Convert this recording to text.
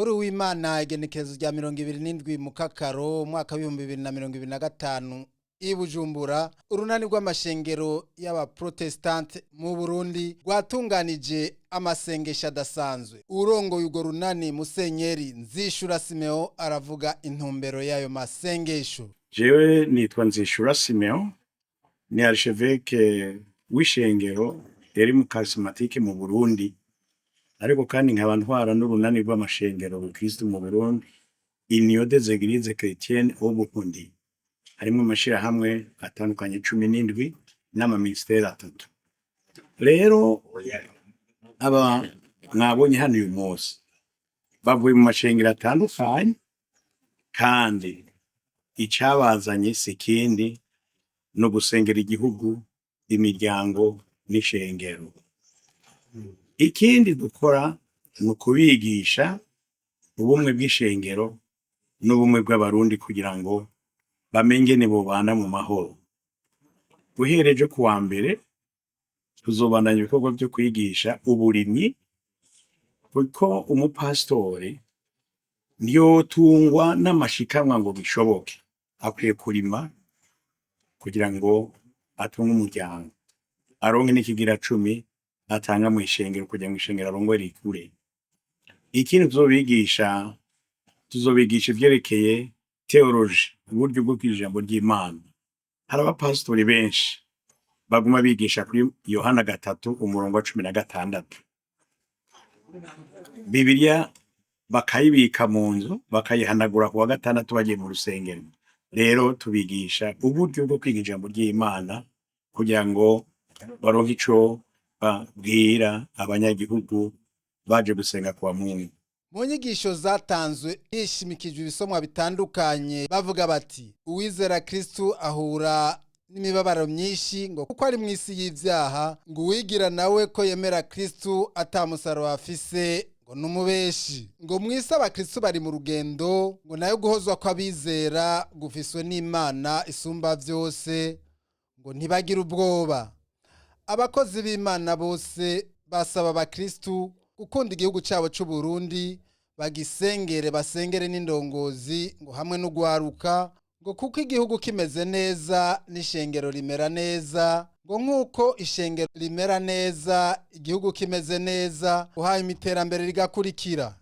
Kuri uw'Imana igenekerezo rya 27 Mukakaro umwaka w'2025 i Bujumbura, urunani rw'amashengero y'abaprotestante mu Burundi rwatunganije amasengesho adasanzwe. Urongoye urwo runani Musenyeri Nzishura Simeo aravuga intumbero y'ayo masengesho. Jewe nitwa Nzishura Simeo, ni archevêque w'ishengero riri mu charismatique mu Burundi, ariko kandi nkaba ntwara n'urunani rw'amashengero rukristo mu Burundi, Union des Églises Chrétiennes au Burundi. Harimwo amashirahamwe atandukanye 17 n'amaministeri 3. Rero aba mwabonye hano uyu munsi bavuye mu mashengero atandukanye, kandi icabazanye si ikindi no gusengera igihugu, imiryango n'ishengero. Ikindi dukora ni ukubigisha ubumwe bw'ishengero n'ubumwe bw'abarundi kugira ngo bamenye ingene bobana mu mahoro. Guhera ejo kuwa mbere tuzobandanya ibikorwa vyo kwigisha uburimyi, kuko umupasitori ntiyotungwa n'amashikanwa ngo bishoboke, akwiye kurima kugira ngo atunge umuryango, aronke n'ikigira cumi atanga mw'ishengero kugira ngo ishengero arongoye rikure. Ikindi tuzobigisha, tuzobigisha ivyerekeye théologie, uburyo bwo kwiga ijambo ry'Imana. Hari abapasitori benshi baguma bigisha kuri Yohana 3 umurongo wa 16. Bibiliya bakayibika mu nzu, bakayihanagura kuwa gatandatu bagiye mu rusengero. Rero tubigisha uburyo bwo kwiga ijambo ry'Imana kugira ngo baronke ico babwira abanyagihugu baje gusenga kwa Mungu. Mu nyigisho zatanzwe hishimikijwe ibisomwa bitandukanye, bavuga bati uwizera Kristu ahura n'imibabaro myinshi ngo kuko ari mw'isi y'ivyaha, ngo uwigira nawe ko yemera Kristu ata musaraba afise ngo numubeshi, ngo mw'isi abakristu bari mu rugendo, ngo nayo guhozwa kw'abizera gufiswe n'Imana isumba vyose, ngo ntibagire ubwoba. Abakozi b'Imana bose basaba abakristu gukunda igihugu cabo c'u Burundi, bagisengere, basengere n'indongozi ngo hamwe n'ugwaruka, ngo kuko igihugu kimeze neza n'ishengero rimera neza, ngo nk'uko ishengero rimera neza igihugu kimeze neza, uhaye iterambere rigakurikira.